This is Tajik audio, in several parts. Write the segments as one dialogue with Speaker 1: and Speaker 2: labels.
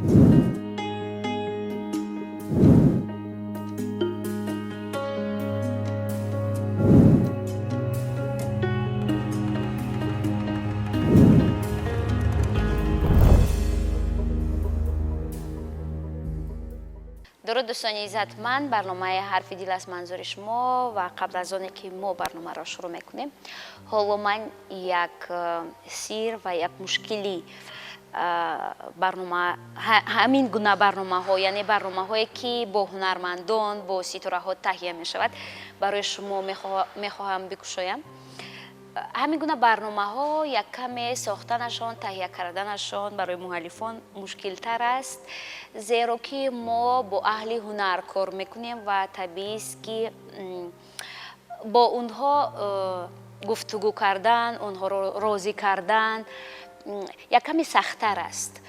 Speaker 1: Дуруд, дӯстони иззатманд, барномаи «Ҳарфи дил» аст манзури шумо. Ва қабл аз оне ки мо барномаро шурӯъ мекунем, ҳоло ман як сир ва як мушкили барнома, ҳамин гуна барномаҳо, яъне барномаҳое ки бо ҳунармандон, бо ситораҳо таҳия мешавад, барои шумо мехоҳам бикушоям. Ҳамин гуна барномаҳо як каме сохтанашон, таҳия карданашон барои муаллифон мушкилтар аст, зеро ки мо бо аҳли ҳунар кор мекунем ва табиист, ки бо онҳо гуфтугӯ кардан, онҳоро розӣ кардан як каме сахттар аст.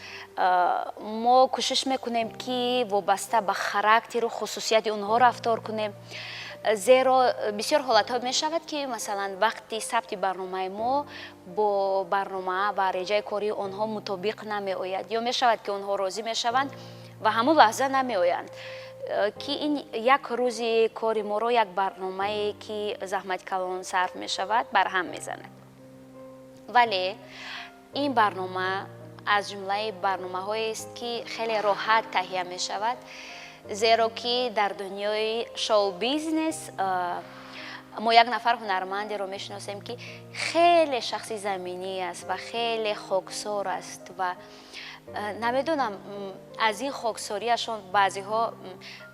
Speaker 1: Мо кӯшиш мекунем, ки вобаста ба характеру хусусияти онҳо рафтор кунем, зеро бисёр ҳолатҳо мешавад, ки масалан вақти сабти барномаи мо бо барнома ва реҷаи кории онҳо мутобиқ намеояд, ё мешавад, ки онҳо розӣ мешаванд ва ҳамон лаҳза намеоянд, ки ин як рӯзи кори моро, як барномае ки заҳмати калон сарф мешавад, барҳам мезанад. Вале ин барнома аз ҷумлаи барномаҳоест, ки хеле роҳат таҳия мешавад, зеро ки дар дунёи шоу-бизнес мо як нафар ҳунармандеро мешиносем, ки хеле шахси заминӣ аст ва хеле хоксор аст. Ва намедонам, аз ин хоксориашон баъзеҳо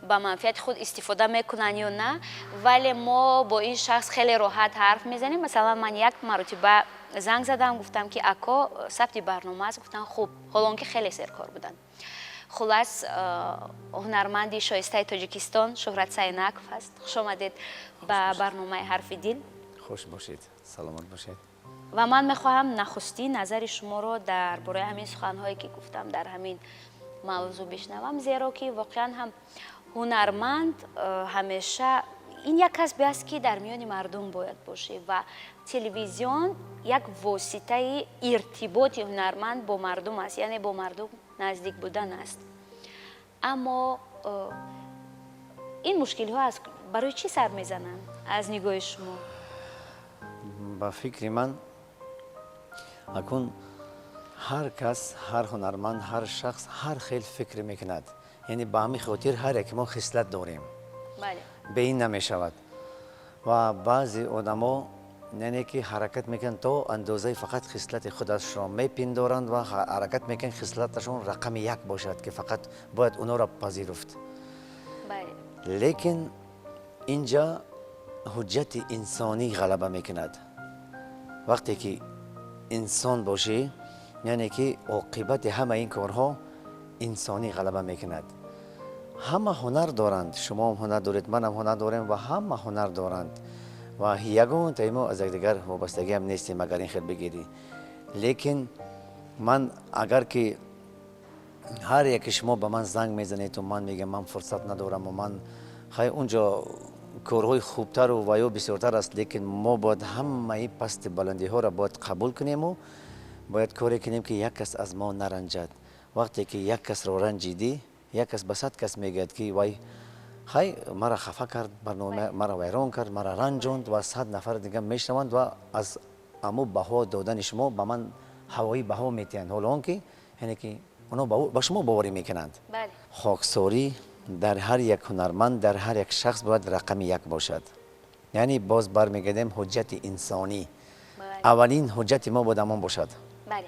Speaker 1: ба манфиати худ истифода мекунанд ё на, вале мо бо ин шахс хеле роҳат ҳарф мезанем. Масалан, ман як маротиба занг задам, гуфтам, ки ако, сабти барнома аст. Гуфтам хуб, ҳоло он ки хеле серкор буданд. Хулас, ҳунарманди шоистаи Тоҷикистон Шуҳрат Сайнаков аст. Хуш омадед ба барномаи «Ҳарфи дил».
Speaker 2: Хуш бошед, саломат бошед.
Speaker 1: Ва ман мехоҳам нахустин назари шуморо дар бораи ҳамин суханҳое ки гуфтам, дар ҳамин мавзӯъ бишнавам, зеро ки воқеан ҳам ҳунарманд ҳамеша ин як касбе аст, ки дар миёни мардум бояд бошӣ, ва телевизион як воситаи иртиботи ҳунарманд бо мардум аст, яъне бо мардум наздик будан аст. Аммо ин мушкилиҳо аз барои чӣ сар мезананд, аз нигоҳи шумо?
Speaker 2: Ба фикри ман, акун ҳар кас, ҳар ҳунарманд, ҳар шахс ҳар хел фикр мекунад, яъне ба ҳамин хотир ҳар яке мо хислат дорем. Бе ин намешавад. Ва баъзе одамо, яъне ки ҳаракат мекунанд, то андозаи фақат хислати худашро мепиндоранд ва ҳаракат мекунанд, хислаташон рақами як бошад, ки фақат бояд онҳоро пазируфт. Лекин инҷа ҳуҷҷати инсонӣ ғалаба мекунад. Вақте ки инсон бошӣ, яъне ки оқибати ҳама ин корҳо инсонӣ ғалаба мекунад. Ҳама ҳунар доранд, шумоам ҳунар доред, манам ҳунар дорем ва ҳама ҳунар доранд ва ягонтаи мо аз якдигар вобастагиам нестем, агар ин хел бигирӣ. Лекин ман агар ки ҳар яке шумо ба ман занг мезанеду ман мегӯям, ман фурсат надораму ман хай унҷо корҳои хубтару ва ё бисёртар аст, лекин мо бояд ҳамаи пасти баландиҳоро бояд қабул кунему бояд коре кунем, ки як кас аз мо наранҷад. Вақте ки як касро ранҷидӣ, як кас ба 100 кас мегӯяд, ки вай хай мара хафа кард, барнома мара вайрон кард, мара ранҷонд, ва 100 нафар дига мешаванд ва аз аму баҳо додани шумо ба ман ҳавоӣ баҳо метиҳанд, ҳоло он ки яъне ки онҳо ба шумо боварӣ мекунанд. Хоксорӣ дар ҳар як ҳунарманд, дар ҳар як шахс бояд рақами як бошад. Яъне боз бармегардем, ҳуҷҷати инсонӣ, аввалин ҳуҷҷати мо бояд ҳамон бошад.
Speaker 1: Бале,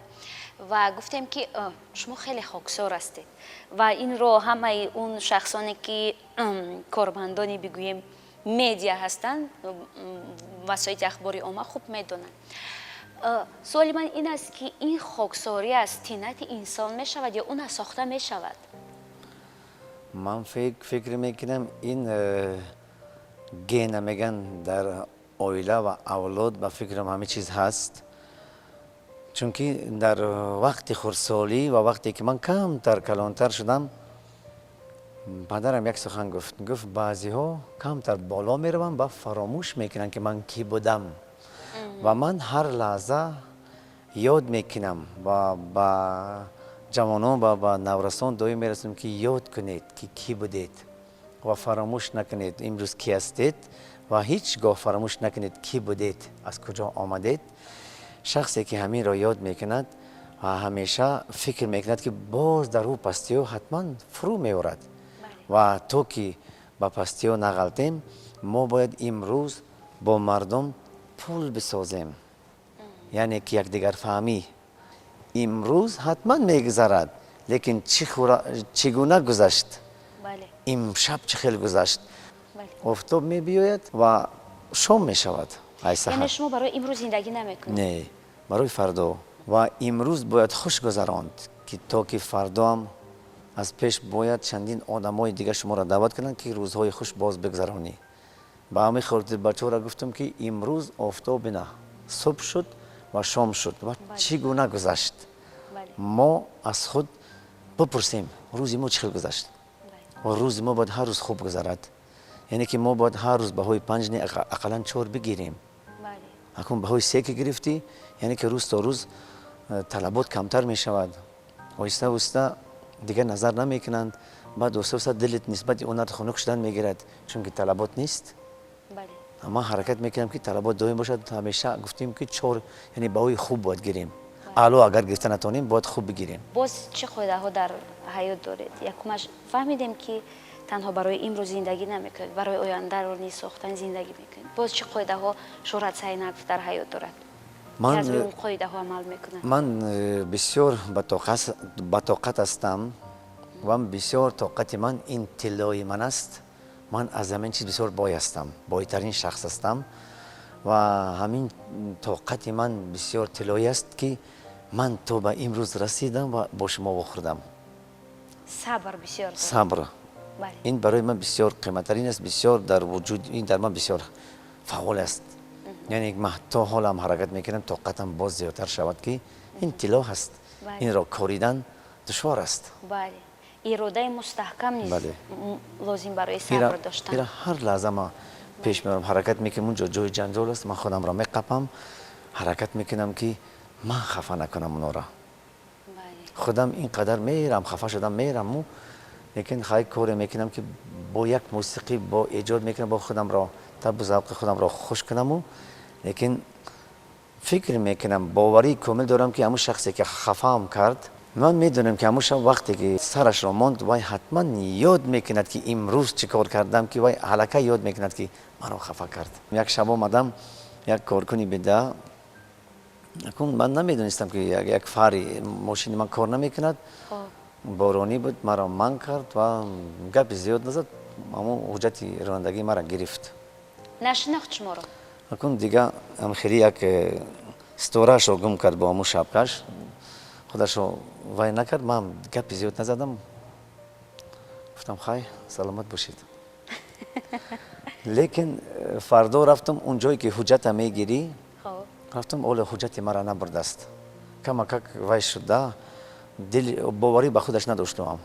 Speaker 1: ва гуфтем, ки шумо хеле хоксор ҳастед ва инро ҳамаи он шахсоне ки кормандони, бигӯем, медиа ҳастанд, васоити ахбори омма, хуб медонанд. Суоли ман ин аст, ки ин хоксорӣ аз тинати инсон мешавад ё он аз сохта мешавад?
Speaker 2: Ман фикр мекунам, ин гена меган, дар оила ва авлод, ба фикрам, ҳамин чиз ҳаст, чунки дар вақти хурдсолӣ ва вақте ки ман камтар калонтар шудам, падарам як сухан гуфт. Гуфт, баъзеҳо камтар боло мераванд ва фаромӯш мекунанд, ки ман кӣ будам. Ва ман ҳар лаҳза ёд мекунам ва ба Ҷавонон ва ба наврасон доим мерасонем, ки ёд кунед, ки кӣ будед, ва фаромӯш накунед, имрӯз кӣ ҳастед, ва ҳеҷ гоҳ фаромӯш накунед, кӣ будед, аз куҷо омадед. Шахсе ки ҳаминро ёд мекунад ва ҳамеша фикр мекунад, ки боз дар ӯ пастиҳо ҳатман фурӯ меорад. Ва то ки ба пастиҳо нағалтем, мо бояд имрӯз бо мардум пул бисозем, яъне ки якдигарфаҳмӣ. Имрӯз ҳатман мегузарад, лекин чӣ гуна гузашт, имшаб чӣ хел гузашт. Офтоб мебиёяд ва шом мешавад.
Speaker 1: Яъне
Speaker 2: Айсаҳар.
Speaker 1: Шумо барои имрӯз зиндагӣ намекунед?
Speaker 2: Не, барои фардо. Ва имрӯз бояд хуш гузаронд, ки то ки фардоам аз пеш бояд чандин одамои дигар шуморо даъват кунанд, ки рӯзҳои хуш боз бигзаронӣ. Ба ҳамин хотир бачаҳоро гуфтам, ки имрӯз офтоб бина, субҳ шуд ва шом шуд ва чӣ гуна гузашт. Мо аз худ бипурсем, рӯзи мо чӣ хел гузашт. Ва рӯзи мо бояд ҳар рӯз хуб гузарад, яъне ки мо бояд ҳар рӯз баҳои 5 не, ақаллан 4 бигирем. Акун баҳои 3 ки гирифтӣ, яъне ки рӯз то рӯз талабот камтар мешавад, оҳиста оҳиста дигар назар намекунанд. Баъд оҳиста оҳиста дилит нисбати ҳунар хунук шудан мегирад, чунки талабот нест. Ман ҳаракат мекунам, ки талабот доим бошад. Ҳамеша гуфтем, ки 4, яъне баҳои хуб бояд гирем. Аъло агар гирифта натавонем, бояд хуб бигирем.
Speaker 1: Боз чӣ қоидаҳо дар ҳаёт доред? Якумаш фаҳмидем, ки танҳо барои имрӯз зиндагӣ намекунед, барои ояндаро низ сохтан зиндагӣ мекунед. Боз чӣ қоидаҳо Шӯҳрат Сайнаков дар ҳаёт дорад, ки аз рӯи он қоидаҳо амал мекунад?
Speaker 2: Ман бисёр ба тоқат ҳастам ва бисёр тоқати ман ин тиллои ман аст. Ман аз ҳамин чиз бисёр бой ҳастам, бойтарин шахс ҳастам ва ҳамин тоқати ман бисёр тиллоӣ аст, ки ман то ба имрӯз расидам ва бо шумо вохӯрдам.
Speaker 1: Сабр бисёр доред.
Speaker 2: Сабр. Ин барои ман бисёр қиматтарин аст, бисёр дар вуҷуд, ин дар ман бисёр фаъол аст. Яъне ман то ҳолам ҳаракат мекунам, тоқатам боз зиёдтар шавад, ки ин тилло ҳаст. Инро коридан душвор аст.
Speaker 1: Бале, иродаи мустаҳкам низ лозим барои сабр доштан.
Speaker 2: Ира ҳар лаҳза ман пеш меорам, ҳаракат мекунам. Унҷо ҷои ҷанҷол аст, ман худамро меқапам, ҳаракат мекунам, ки ман хафа накунам онора. Худам ин қадар мерам, хафа шудам, мераму, лекин хай, коре мекунам, ки бо як мусиқӣ, бо эҷод мекунам, бо худамро табу завқи худамро хуш кунаму. Лекин фикр мекунам, боварии комил дорам, ки ҳамун шахсе ки хафаам кард, ман медонам, ки ҳамун шаб вақте ки сарашро монд, вай ҳатман ёд мекунад, ки имрӯз чӣ кор кардам, ки вай аллакай ёд мекунад, ки маро хафа кард. Як шаб омадам, як коркуни беда. Акун ман намедонистам, ки як фари мошини ман кор намекунад. Боронӣ буд, маро манъ кард ва гапи зиёд назад, ҳамун ҳуҷҷати ронандагии маро гирифт.
Speaker 1: Нашинохт шуморо?
Speaker 2: Акун дига хеле як ситораашро гум кард бо ҳамун шапкаш, худашро вай накард. Ман гапи зиёд назадам, гуфтам: «Хай, саломат бошед». Лекин фардо рафтам он ҷое, ки ҳуҷҷата мегирӣ. Рафтам, оле ҳуҷҷати маро набурдааст. Камакак вай шуда, дил боварӣ ба худаш надоштам.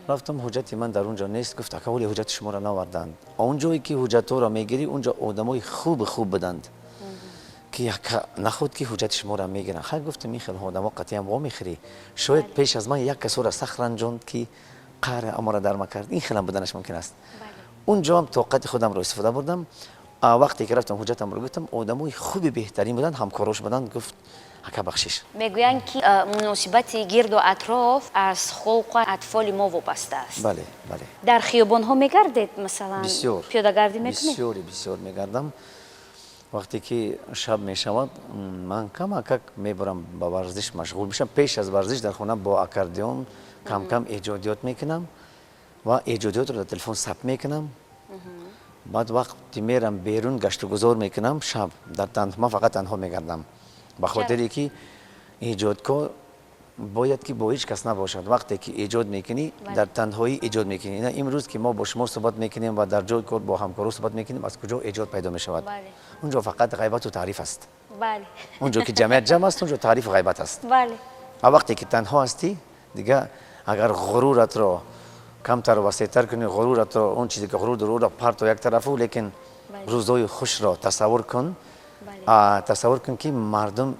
Speaker 2: Рафтам, ҳуҷҷати ман дар он ҷо нест. Гуфт: «Ака, оли ҳуҷҷати шуморо наварданд». Он ҷое ки ҳуҷҷатҳоро мегирӣ, он ҷо одамои хуби хуб буданд, ки нахуд ки ҳуҷҷати шуморо мегиранд. Хай, гуфтам, ин хел одамо қатъиян вомехӯрӣ. Шояд пеш аз ман як касоро сахт ранҷонд, ки қаҳри аморо дарма кард. Ин хелам буданаш мумкин аст. Он ҷоам тоқати худамро истифода бурдам. Вақте ки рафтам, ҳуҷҷатамро гуфтам, одамои хуби беҳтарин буданд, ҳамкорош буданд. Гуфт: «Ака, бахшиш».
Speaker 1: Мегӯянд, ки муносибати гирду атроф аз хулқу атфоли мо вобаста аст.
Speaker 2: Бале, бале.
Speaker 1: Дар хиёбонҳо мегардед, масалан?
Speaker 2: Бисёр.
Speaker 1: Пиёдагардӣ мекунед?
Speaker 2: Бисёри бисёр мегардам. Вақте ки шаб мешавад, ман камакак мебарам, ба варзиш машғул мешавам. Пеш аз варзиш дар хона бо аккордеон камкам эҷодиёт мекунам ва эҷодиётро дар телефон сабт мекунам. Баъд вақти мерам берун, гаштугузор мекунам шаб дар ман фақат танҳо мегардам, ба хотире ки эҷодкор бояд ки бо ҳеҷ кас набошад. Вақте ки эҷод мекунӣ, дар танҳоӣ эҷод мекунӣ. Ина имрӯз ки мо бо шумо суҳбат мекунем ва дар ҷои кор бо ҳамкоро суҳбат мекунем, аз куҷо эҷод пайдо мешавад? Он ҷо фақат ғайбату таъриф аст. Он ҷо ки ҷамъият ҷамъ аст, он ҷо таърифу ғайбат аст. Ва вақте ки танҳо ҳастӣ, дига агар ғуруратро камтар васеътар кунӣ, ғуруратро, он чизе ки ғурур дорӣ, ӯро парто як тарафу, лекин рӯзҳои хушро тасаввур кун. Тасаввур кун, ки мардум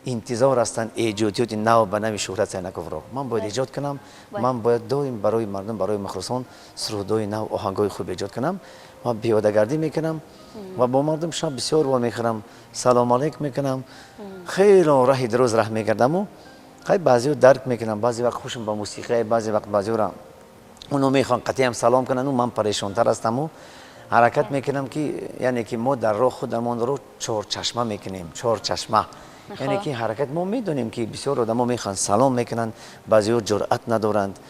Speaker 2: Интизор ҳастанд эҷодиёти нав ба нави Шӯҳрат Зайнаковро. Ман бояд эҷод кунам, ман бояд доим барои мардум, барои мухлисон сурудҳои нав, оҳангҳои хуб эҷод кунам. Ман пиёдагардӣ мекунам ва бо мардум шаб бисёр вомехӯрам, салом алейк мекунам, хело раҳи дароз раҳ мегардаму хай баъзеҳо дарк мекунам, баъзе вақт хушам ба мусиқия, баъзе вақт баъзеҳоро оно мехоҳанд қатъиам салом кунанд, ман парешонтар ҳастаму ҳаракат мекунам, ки яъне ки мо дар роҳ худамонро чорчашма мекунем, чорчашма, яъне ки ҳаракат. Мо медонем, ки бисёр одамо мехоҳанд салом мекунанд, баъзеҳо ҷуръат надоранд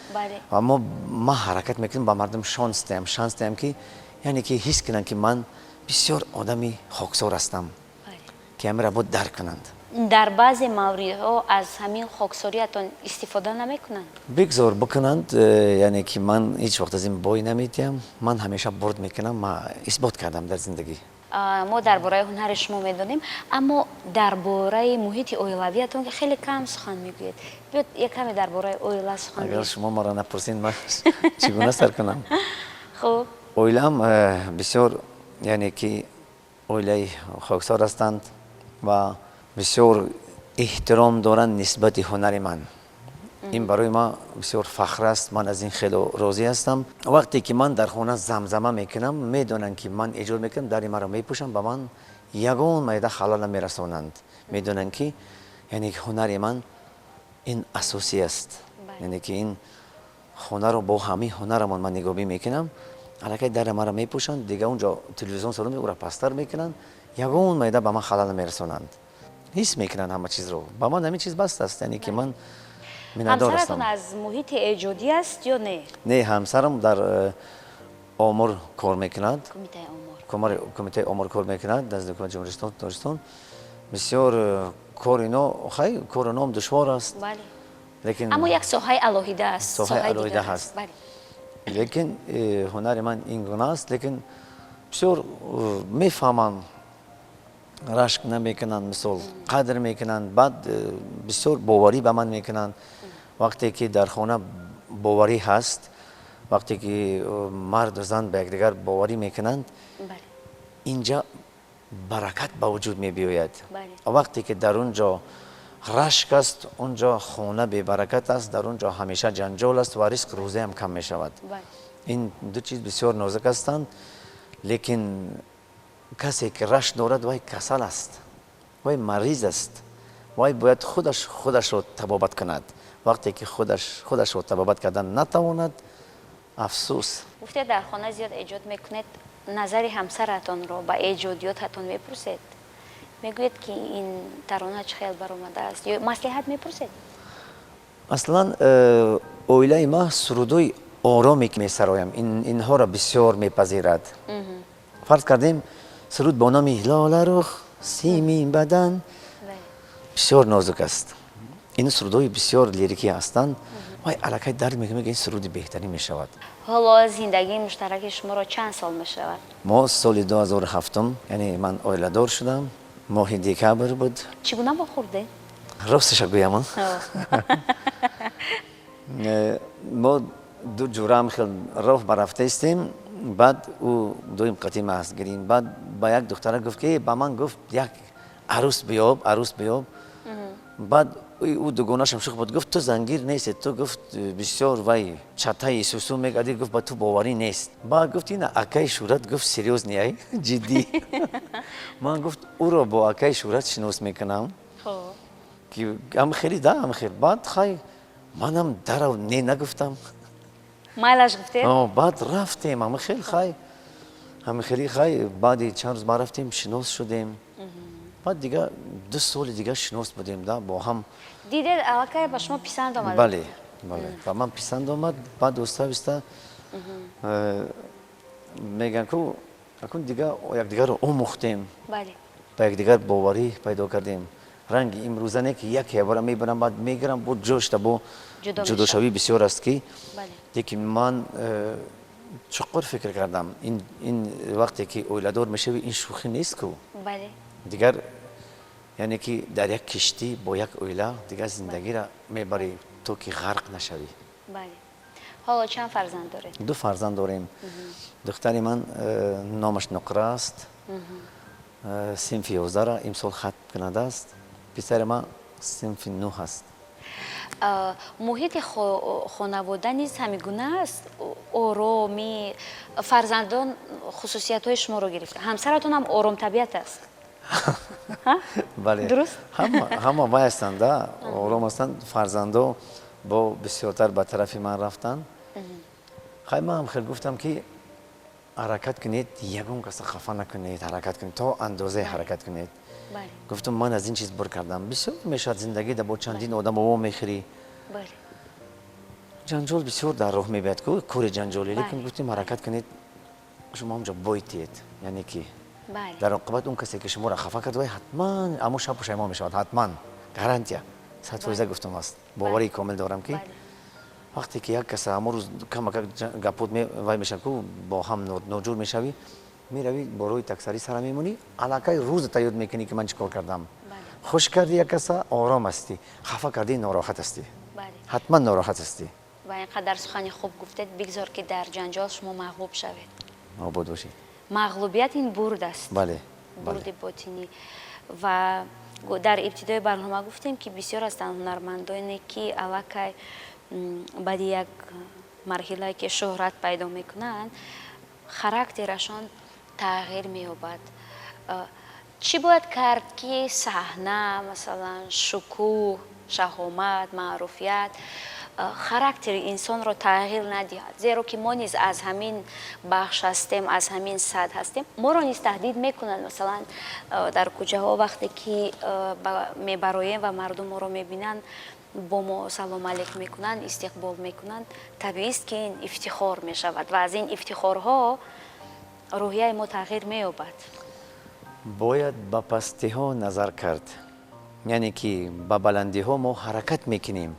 Speaker 2: ва мо ман ҳаракат мекунем, ба мардум шанс диҳам, шанс диҳам, ки яъне ки ҳис кунанд, ки ман бисёр одами хоксор ҳастам, ки ҳамира бояд дарк кунанд.
Speaker 1: Дар баъзе мавридҳо аз ҳамин хоксориятон истифода намекунанд?
Speaker 2: Бигзор бикунанд, яъне ки ман ҳеҷ вақт аз ин бой наметиҳам, ман ҳамеша бурд мекунам, ман исбот кардам дар зиндагӣ.
Speaker 1: Мо дар бораи ҳунари шумо медонем, аммо дар бораи муҳити оилавиятон хеле кам сухан мегӯед. Биёд, як каме дар бораи оила сухан.
Speaker 2: Агар шумо маро напурсед, ман чӣ гуна сар кунам?
Speaker 1: Хуб.
Speaker 2: Оилаам бисёр, яъне ки оилаи хоксор ҳастанд ва бисёр эҳтиром доранд нисбати ҳунари ман. Ин барои ман бисёр фахр аст, ман аз ин хело розӣ ҳастам. Вақте ки ман дар хона замзама мекунам, медонанд, ки ман эҷод мекунам, дари маро мепӯшанд, ба ман ягон майда халал намерасонанд. Медонанд, ки яъне ҳунари ман ин асосӣ аст, яъне ки ин хонаро бо ҳамаи ҳунарамон ман нигоҳбин мекунам. Аллакай дари маро мепӯшанд, дига унҷо телевизион солон ӯра пасттар мекунанд, ягон майда ба ман халал намерасонанд. Ҳис мекунанд ҳама чизро. Ба ман ҳамин чиз баст аст, яъне ки ман миннатдор ҳастам.
Speaker 1: Ҳамсаратон аз муҳити эҷодӣ аст ё не?
Speaker 2: Не, ҳамсарам дар омор кор мекунад.
Speaker 1: Кумитаи омор.
Speaker 2: Кумитаи омор кор мекунад дар ҳукумати Ҷумҳурият Тоҷикистон. Бисёр кор ино, хай, кори иноам душвор аст.
Speaker 1: Лекин аммо як соҳаи алоҳида аст.
Speaker 2: Соҳаи алоҳида ҳаст, лекин ҳунари ман ин гуна аст. Лекин бисёр мефаҳманд, рашк намекунанд, мисол, қадр мекунанд, баъд бисёр боварӣ ба ман мекунанд. Вақте ки дар хона боварӣ ҳаст, вақте ки марду зан ба якдигар боварӣ мекунанд, инҷа баракат ба вуҷуд мебиёяд. Вақте ки дар он ҷо рашк аст, он ҷо хона бебаракат аст, дар он ҷо ҳамеша ҷанҷол аст ва ризқ рӯзаам кам мешавад. Ин ду чиз бисёр нозук ҳастанд. Лекин касе ки рашк дорад, вай касал аст, вай мариз аст, вай бояд худаш худашро табобат кунад. Вақте ки худаш худашро табобат кардан натавонад, афсӯс.
Speaker 1: Гуфтед, дар хона зиёд эҷод мекунед. Назари ҳамсаратонро ба эҷодиётатон мепурсед? Мегӯед, ки ин тарона чӣ хел баромадааст, ё маслиҳат мепурсед?
Speaker 2: Аслан оилаи ма сурудои ороме ки месароям, инҳоро бисёр мепазирад. Фарз кардем, суруд бо номи «Лоларух симин бадан» бисёр нозук аст. Ин сурудҳои бисёр лирикӣ ҳастанд. Вай аллакай дарк мекунад, ин суруди беҳтарин мешавад.
Speaker 1: Ҳоло зиндагии муштараки шуморо чанд сол мешавад?
Speaker 2: Мо соли 2007, яъне ман оиладор шудам, моҳи декабр буд.
Speaker 1: Чӣ гуна вохӯрдед?
Speaker 2: Росташа гӯям, мо ду ҷураам хел роҳ барафтаистем. Баъд ӯ дуюм қатъи маҳз гирим. Баъд ба як духтара гуфт, ки ба ман гуфт: «Як арӯс биёб, арӯс биёб». Баъд ӯ дугонашам шух буд, гуфт: «Ту зангир нести, ту, гуфт, бисёр вай чатаи сусу мегардӣ», гуфт, «ба ту боварӣ нест». Баъд гуфт: «Ина акаи Шӯҳрат», гуфт, «серьёзный ай, ҷиддӣ». Ман, гуфт, ӯро бо акаи Шӯҳрат шинос мекунам, ки ам хеле да ам хел. Баъд хай манам дарав не нагуфтам.
Speaker 1: Майлаш гуфтед?
Speaker 2: Баъд рафтем, ама хел хай, ҳами хели хай, баъди чанд рӯз ма рафтем, шинос шудем. Баъд дига 2 соли дига шинос будем да бо ҳам.
Speaker 1: Дидед, аллакай ба шумо писанд омад?
Speaker 2: Бале, ба ман писанд омад. Баъд оста оста мегӯянд ку, акун дига якдигарро омӯхтем, ба якдигар боварӣ пайдо кардем. Ранги имрӯза не, ки яке бора мебарам, баъд мегирам, бо ҷошта бо ҷудошавӣ бисёр аст, ки лекин ман чуқур фикр кардам. Ин вақте ки оиладор мешавӣ, ин шӯхӣ нест ку. Дигар, яъне ки дар як киштӣ бо як оила дигар зиндагиро мебарӣ, то ки ғарқ нашавӣ.
Speaker 1: Ҳоло чанд фарзанд доред?
Speaker 2: Ду фарзанд дорем. Духтари ман номаш Нуқра аст, синфи 11-ра имсол хатм кунадааст. Писари ман Синфи нӯҳ аст.
Speaker 1: Муҳити хонавода низ ҳамин гуна аст, оромӣ, фарзандон хусусиятҳои шуморо гирифта, ҳамсаратон ҳам оромтабиат аст?
Speaker 2: Бале.
Speaker 1: Дуруст.
Speaker 2: Ҳама вай ҳастанд, ором ҳастанд. Фарзандо бо бисёртар ба тарафи ман рафтанд. Хай, ман ҳам хел гуфтам, ки ҳаракат кунед, ягон каса хафа накунед, ҳаракат кунед, то андозае ҳаракат кунед. Гуфтам, ман аз ин чиз бур кардам. Бисёр мешавад зиндагида, бо чандин одам ово мехӯрӣ, ҷанҷол бисёр дар роҳ мебиёд ку, кори ҷанҷолӣ. Лекин гуфтем, ҳаракат кунед, шумо ҳамҷо бойтиед, яъне ки дар оқибат он касе, ки шуморо хафа кард, вай ҳатман аммо шаб пушаймон мешавад, ҳатман, гарантия 100% гуфтам аст. Боварии комил дорам, ки вақте ки як каса ҳамон рӯз камакак гапот вай мешавад ку, бо ҳам ноҷур мешавӣ, меравӣ, бо роҳи таксарӣ сара мемонӣ, аллакай рӯза ёд мекунӣ, ки ман чӣ кор кардам. Хуш кардӣ як каса, ором ҳастӣ, хафа кардӣ, нороҳат ҳастӣ, ҳатман нороҳат ҳастӣ.
Speaker 1: Ва ин қадар сухани хуб гуфтед, бигзор, ки дар ҷанҷол шумо мағлуб шавед.
Speaker 2: Обод бошед.
Speaker 1: Мағлубият ин бурд аст.
Speaker 2: Бале.
Speaker 1: Бурди ботинӣ. Ва дар ибтидои барнома гуфтем, ки бисёр ҳастанд ҳунармандоне, ки аллакай баъди як марҳилае, ки шӯҳрат пайдо мекунанд, характерашон тағйир меёбад. Чӣ бояд кард, ки саҳна, масалан, шукӯҳ, шаҳомат, маъруфият характери инсонро тағйир надиҳад? Зеро ки мо низ аз ҳамин бахш ҳастем, аз ҳамин сад ҳастем, моро низ таҳдид мекунанд. Масалан, дар кӯчаҳо вақте ки мебароем ва мардум моро мебинанд, бо мо салом алейк мекунанд, истиқбол мекунанд, табиист, ки ин ифтихор мешавад ва аз ин ифтихорҳо рӯҳияи мо тағйир меёбад.
Speaker 2: Бояд ба пастиҳо назар кард, яъне ки ба баландиҳо мо ҳаракат мекунем.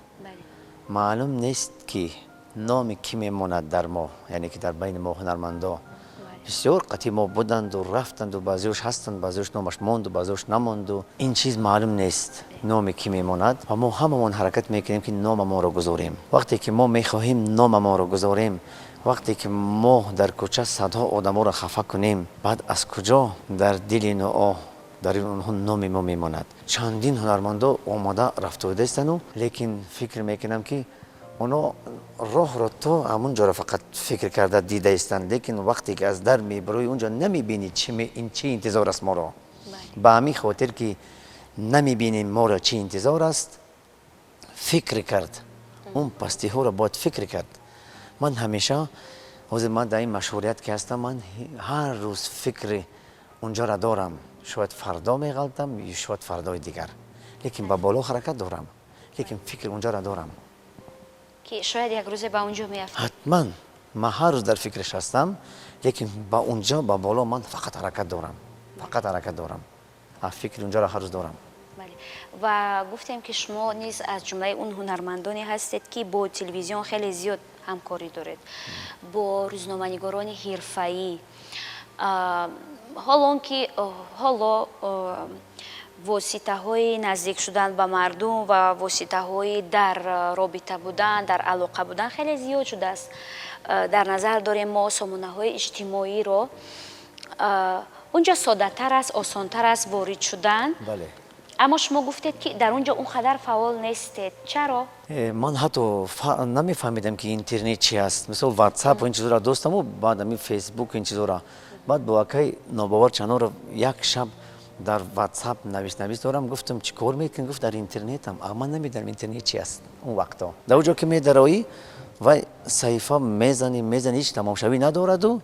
Speaker 2: Маълум нест, ки номи кӣ мемонад дар мо, яъне ки дар байни мо ҳунармандо бисёр қатъи мо буданду рафтанду, баъзеош ҳастанд, баъзеош номаш монду, баъзеош намонду. Ин чиз маълум нест, номи кӣ мемонад. Ва мо ҳамамон ҳаракат мекунем, ки номамонро гузорем. Вақте ки мо мехоҳем номамонро гузорем, вақте ки мо дар кӯча садҳо одаморо хафа кунем, баъд аз куҷо дар дили ноо дар онҳо номи мо мемонад? Чандин ҳунармандо омода рафтодаистану, лекин фикр мекунам, ки оно роҳро то ҳамун ҷоро фақат фикр карда дидаистанд. Лекин вақте ки аз дар мебарои, унҷо намебинӣ, ин чӣ интизор аст моро. Ба ҳамин хотир, ки намебинем моро чӣ интизор аст, фикр кард, он пастиҳоро бояд фикр кард. Ман ҳамеша, ҳозир ман дар ин машҳурият ки ҳастам, ман ҳар рӯз фикри унҷоро дорам. Шояд фардо меғалтам, шояд фардои дигар, лекин ба боло ҳаракат дорам, лекин фикри унҷоро дорам.
Speaker 1: Ки шояд як рӯзе ба унҷо меафтед.
Speaker 2: Ҳатман, ман ҳар рӯз дар фикраш ҳастам, лекин ба унҷо, ба боло ман фақат ҳаракат дорам, фақат ҳаракат дорам, фикри унҷоро ҳар рӯз дорам.
Speaker 1: Бале, ва гуфтем, ки шумо низ аз ҷумлаи он ҳунармандоне ҳастед, ки бо телевизион хеле зиёд ҳамкорӣ доред, бо рӯзноманигорони ҳирфаӣ. Ҳоло он ки ҳоло воситаҳои наздик шудан ба мардум ва воситаҳои дар робита будан, дар алоқа будан хеле зиёд шудааст, дар назар дорем мо сомонаҳои иҷтимоиро, унҷо соддатар аст, осонтар аст ворид шудан. Аммо шумо гуфтед, ки дар он ҷо он қадар фаъол нестед. Чаро?
Speaker 2: Ман ҳатто намефаҳмидам, ки интернет чи аст. Мисол, Ватсап, ин чизоро достаму, баъд ами Фейсбук, ин чизоро. Баъд бо акай Нобовар Чаноров як шаб дар Ватсап навис дорам. Гуфтам, чӣ кор мекунӣ? Гуфт, дар интернетам. А ман намедонам, интернет чи аст он вақто. Дар он ҷо ки медароӣ, вай саҳифа мезанӣ, мезанӣ, ҳеҷ тамомшавӣ надораду.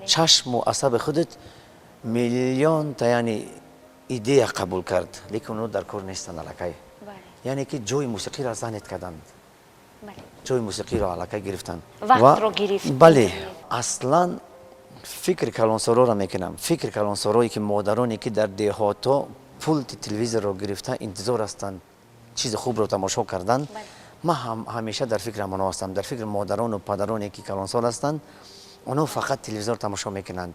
Speaker 2: Чашму асаби худат миллионта, яъне идея қабул кард, лекин онҳо дар кор нестанд аллакай. Яъне ки ҷои мусиқиро занят карданд, ҷои мусиқиро аллакай гирифтанд.
Speaker 1: Вақтро гирифт.
Speaker 2: Бале, аслан фикри калонсороро мекунам, фикри калонсорое ки модароне, ки дар деҳотҳо пулти телевизорро гирифта интизор ҳастанд чизи хубро тамошо кардан. Ман ҳамеша дар фикри ҳамонҳо ҳастам, дар фикри модарону падароне, ки калонсол ҳастанд, онҳо фақат телевизор тамошо мекунанд.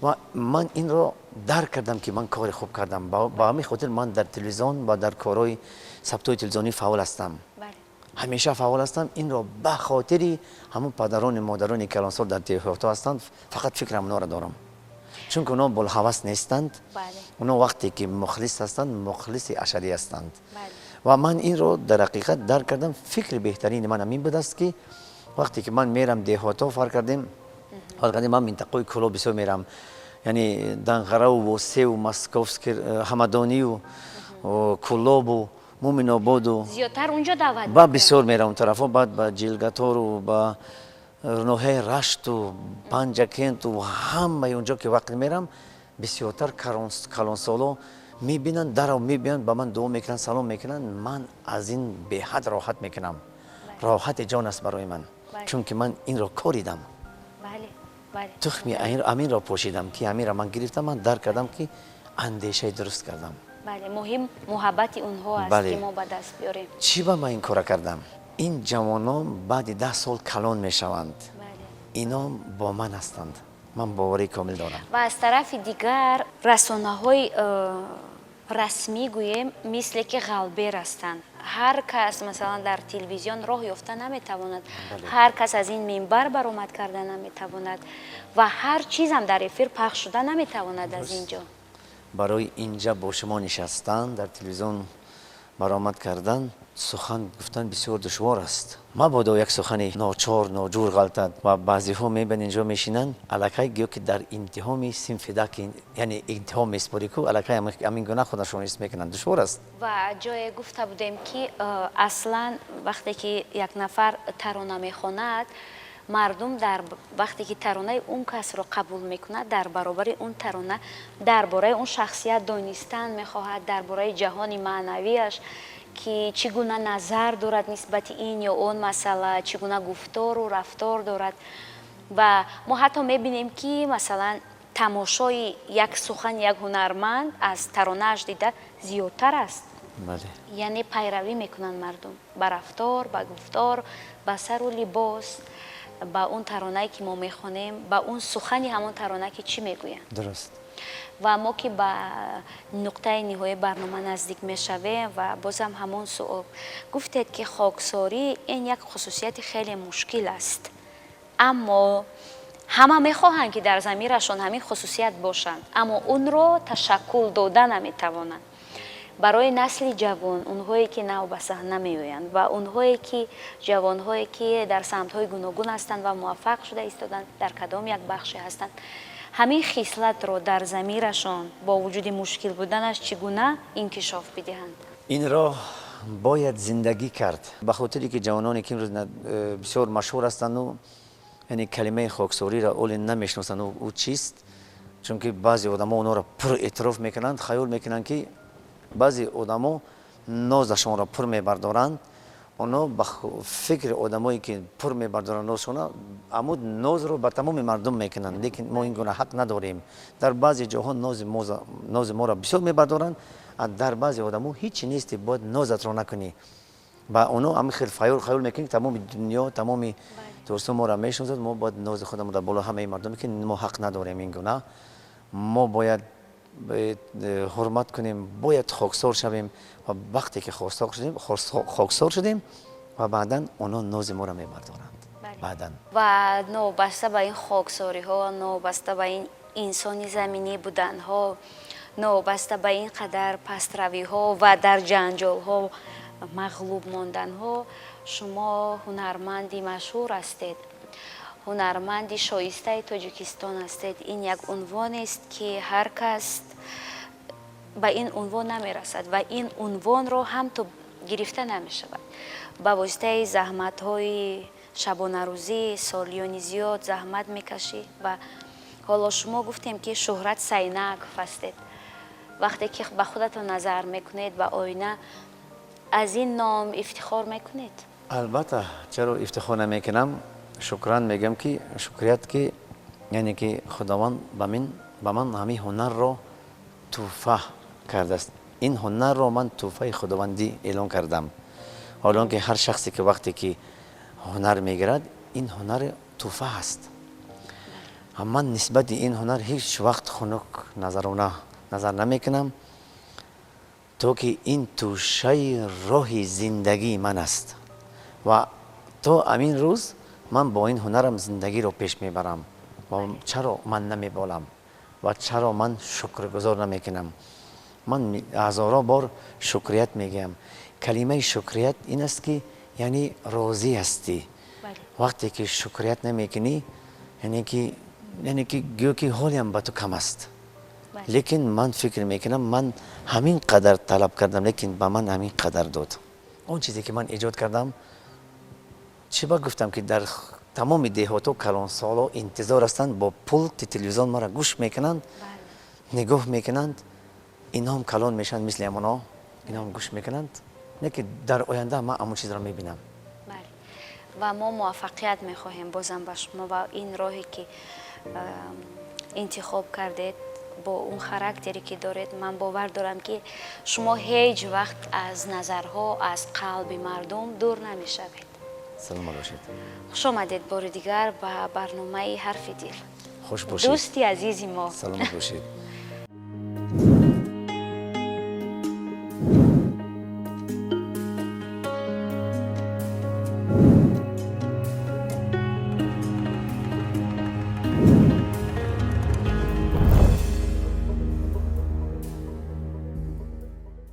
Speaker 2: Ва ман инро дарк кардам, ки ман кори хуб кардам. Ба ҳамин хотир ман дар телевизион ва дар корҳои сабтҳои телевизионӣ фаъол ҳастам, ҳамеша фаъол ҳастам. Инро ба хотири ҳамон падарони модарони калонсол дар деҳотҳо ҳастанд, фақат фикри ҳамонҳоро дорам, чунки онҳо болҳавас нестанд. Онҳо вақте ки мухлис ҳастанд, мухлиси ашадӣ ҳастанд. Ва ман инро дар ҳақиқат дарк кардам. Фикри беҳтарини ман ҳамин будааст, ки вақте ки ман мерам деҳотҳо, фарқ кардем, ман минтақаи Кӯлоб бисёр мерам, яъне Данғараву Восеу, Московский, Ҳамадонию, Кӯлобу, Муминободу.
Speaker 1: Зиёдтар унҷо даъват.
Speaker 2: Ба бисёр мерам он тарафҳо, баъд ба Ҷилгатору, ба ноҳияи Рашту, Панҷакенту, ҳамаи онҷо ки вақт мерам, бисёртар калонсоло мебинанд, дарав мебиёнд, ба ман дуо мекунанд, салом мекунанд. Ман аз ин беҳад роҳат мекунам, роҳати ҷон аст барои ман, чунки ман инро коридам, тухми аминро пошидам, ки аминро ман гирифтам, ман дарк кардам, ки андешаи дуруст кардам.
Speaker 1: Бале, муҳим муҳаббати онҳо аст, ки мо ба даст биёрем.
Speaker 2: Чӣ ба ман ин кора кардам? Ин ҷавонон баъди 10 сол калон мешаванд, ино бо ман ҳастанд, ман боварии комил дорам.
Speaker 1: Ва аз тарафи дигар расонаҳои расмӣ, гӯем, мисле ки ғалбер ҳастанд. Ҳар кас, масалан, дар телевизион роҳ ёфта наметавонад, ҳар кас аз ин минбар баромад карда наметавонад ва ҳар чизам дар эфир пахш шуда наметавонад аз ин ҷо.
Speaker 2: Барои инҷа бо шумо нишастан, дар телевизион баромад кардан, сухан гуфтан бисёр душвор аст. Мабодо як сухани ночор, ноҷур ғалтад. Ва баъзеҳо мебинанд, инҷо мешинанд, аллакай гӯё ки дар имтиҳоми синфи даки, яъне имтиҳон месупорӣ ку, аллакай ҳамин гуна худашон ҳис мекунанд. Душвор аст.
Speaker 1: Ва ҷое гуфта будем, ки аслан вақте ки як нафар тарона мехонад, мардум дар вақте ки таронаи он касро қабул мекунад, дар баробари он тарона дар бораи он шахсият донистан мехоҳад, дар бораи ҷаҳони маънавиаш, ки чӣ гуна назар дорад нисбати ин ё он масъала, чӣ гуна гуфтору рафтор дорад. Ва мо ҳатто мебинем, ки масалан тамошои як сухани як ҳунарманд аз таронааш дида зиёдтар аст. Яъне пайравӣ мекунанд мардум ба рафтор, ба гуфтор, ба сару либос, ба он таронае ки мо мехонем, ба он сухани ҳамон тарона, ки чӣ мегӯянд. Ва мо ки ба нуқтаи ниҳоии барнома наздик мешавем ва бозам ҳамон суол: гуфтед, ки хоксорӣ ин як хусусияти хеле мушкил аст, аммо ҳама мехоҳанд, ки дар замирашон ҳамин хусусият бошанд, аммо онро ташаккул дода наметавонанд. Барои насли ҷавон, онҳое ки нав ба саҳна меоянд ва онҳое ки ҷавонҳое ки дар самтҳои гуногун ҳастанд ва муваффақ шуда истоданд, дар кадом як бахше ҳастанд, ҳамин хислатро дар замирашон бо вуҷуди мушкил буданаш чӣ гуна инкишоф бидиҳанд?
Speaker 2: Инро бояд зиндагӣ кард. Ба хотире ки ҷавононе ки имрӯз бисёр машҳур ҳастанду, яъне калимаи хоксориро оле намешиносанд, ӯ чист, чунки баъзе одамо онҳоро пур эътироф мекунанд, хаёл мекунанд, ки баъзе одамо нозашонро пур мебардоранд. Онҳо ба фикри одамое ки пур мебардоранд нозшона, амуд нозро ба тамоми мардум мекунанд. Лекин мо ин гуна ҳақ надорем. Дар баъзе ҷоҳо нози моро бисёр мебардоранд, дар баъзе одамо ҳичи нести, бояд нозатро накунӣ. Ба онҳо ҳамин хел хаёл мекунем, тамоми дунё, тамоми Тоҷикистон моро мешиносад, мо бояд нози худамон дар боло ҳамаи мардум, ки мо ҳақ надорем ин гуна. Мо бояд ҳурмат кунем, бояд хоксор шавем ва вақте ки хоксор шудем ва баъдан онҳо нози моро мебардоранд баъдан.
Speaker 1: Ва новобаста ба ин хоксориҳо, новобаста ба ин инсони заминӣ буданҳо, новобаста ба ин қадар пастравиҳо ва дар ҷанҷолҳо мағлуб монданҳо, шумо ҳунарманди машҳур ҳастед, ҳунарманди шоистаи Тоҷикистон ҳастед. Ин як унвонест, ки ҳар кас ба ин унвон намерасад ва ин унвонро ҳам то гирифта намешавад. Ба воситаи заҳматҳои шабонарӯзӣ солиёни зиёд заҳмат мекашӣ. Ва ҳоло шумо гуфтем, ки Шуҳрат Сайнаков ҳастед. Вақте ки ба худатон назар мекунед ба оина, аз ин ном ифтихор мекунед?
Speaker 2: Албатта, чаро ифтихор намекунам? Шукран мегӯям, ки шукрият, ки яъне ки Худованд ба ман ҳамин ҳунарро тӯҳфа кардааст. Ин ҳунарро ман тӯҳфаи худовандӣ эълон кардам, ҳоло он ки ҳар шахсе ки вақте ки ҳунар мегирад, ин ҳунар тӯҳфа аст. Ман нисбати ин ҳунар ҳеҷ вақт хунук назарона назар намекунам, то ки ин тӯшаи роҳи зиндагии ман аст ва то ҳамин рӯз ман бо ин ҳунарам зиндагиро пеш мебарам. Ва чаро ман намеболам ва чаро ман шукргузор намекунам? Ман ҳазорҳо бор шукрият мегӯям. Калимаи шукрият ин аст, ки яъне розӣ ҳастӣ. Вақте ки шукрият намекунӣ, яъне ки гӯё ки ҳолиам ба ту кам аст. Лекин ман фикр мекунам, ман ҳамин қадар талаб кардам, лекин ба ман ҳамин қадар дод. Он чизе ки ман эҷод кардам, чӣ ба гуфтам, ки дар тамоми деҳотҳо калонсоло интизор ҳастанд, бо пулти телевизион маро гӯш мекунанд, нигоҳ мекунанд. Инҳом калон мешаванд, мисли ҳамоно инҳом гӯш мекунанд. Не ки дар оянда ман ҳамон чизро мебинам.
Speaker 1: Бале, ва мо муваффақият мехоҳем бозам ба шумо ва ин роҳе ки интихоб кардед, бо он характере ки доред, ман бовар дорам, ки шумо ҳеҷ вақт аз назарҳо, аз қалби мардум дур намешавед.
Speaker 2: Саломат бошед.
Speaker 1: Хуш омадед бори дигар ба барномаи «Ҳарфи дил».
Speaker 2: Хуш бошед.
Speaker 1: Дӯсти азизи мо.
Speaker 2: Саломат бошед.